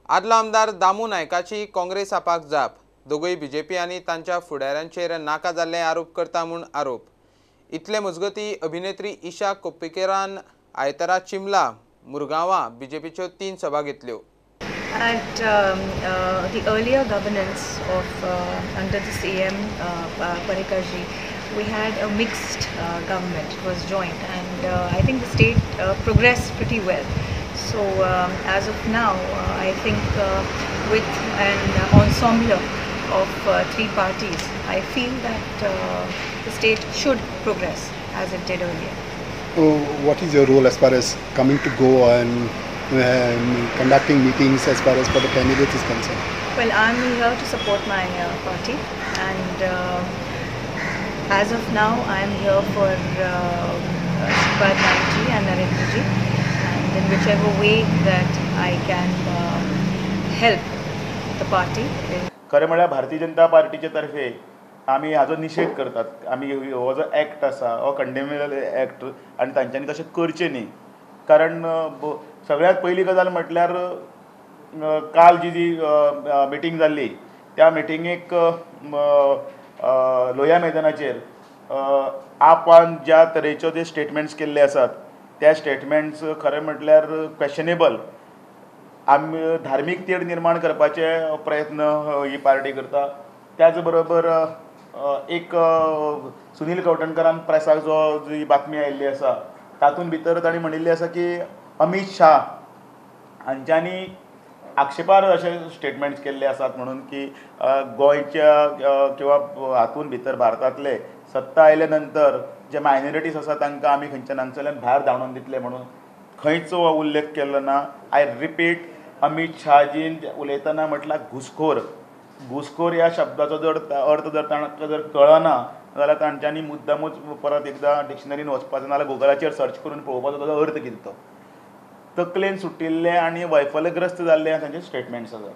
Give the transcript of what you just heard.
आदलो आमदार दामू नायकाची काँग्रेस आपाक जाप. दोगूय बीजेपी आनी तांच्या फुडाऱ्यांचेर नाका जाल्ले आरोप करता म्हूण आरोप. इतले मजगती अभिनेत्री ईशा कोप्पेकरान आयतारा चिमला मुरगांवां बीजेपीच्यो 3 सभा घेतल्यो. At the earlier governance of under the CM Parrikar ji, we had a mixed government. It was joint, and I think the state progressed pretty well. So as of now, I think with an ensemble of 3 parties, I feel that the state should progress as it did earlier. Oh, what is your role as far as coming to Goa and conducting meetings as far as for the candidates is concerned? Well, I'm here to support my party, and as of now, I'm here for Shripad Naik ji and Narendra ji, and in whichever way that I can help the party. खरें म्हळ्यार भारतीय जनता पार्टीचे तर्फे आमी हाजो निशेध करतात. आमी हो जो एक्ट आसा हो कंडेमेबल एक्ट आनी तांच्यांनी तशें करचें न्ही. कारण सगळ्यांत पयली गजाल म्हटल्यार काल जी जी मिटींग जाल्ली त्या मिटिंगेक लोहिया मैदानाचेर आपान ज्या तरेच्यो जे स्टेटमेंट्स केल्ले आसात त्या स्टेटमेंट्स खरें म्हटल्यार क्वेशनेबल. आमी धार्मीक तेड निर्माण करपाचे प्रयत्न ही पार्टी करता. त्याच बरोबर एक सुनील कवठणकरान प्रेसाक जो जी बातमी आयिल्ली आसा तातूंत भितर तांणी म्हणिल्लें आसा की अमीत शाह हांच्यांनी आक्षेपार्ह अशे स्टेटमेंट्स केल्ले आसात म्हणून की गोंयच्या किंवा हातूंत भितर भारतांतले सत्ता आयले नंतर जे मायनॉरिटीज आसा तांकां आमी खंयच्यान हांगसरल्यान भायर धांवडावन दितले म्हणून खंयच हो उल्लेख केल्लो ना. I repeat, Amit शहाजीन उलयतना म्हटल्यार घुसखोर. घुसखोर ह्या शब्दाचो जर अर्थ जर तांकां जर कळना जाल्यार तांच्यांनी मुद्दामूच परत एकदां डिक्शनरीन वचपाचो नाजाल्यार गुगलाचेर सर्च करून पळोवपाचो ताजो अर्थ कितें तो. तकलेन सुटिल्ले आनी वैफल्यग्रस्त जाल्ले तांचे स्टेटमेंट्स आसात.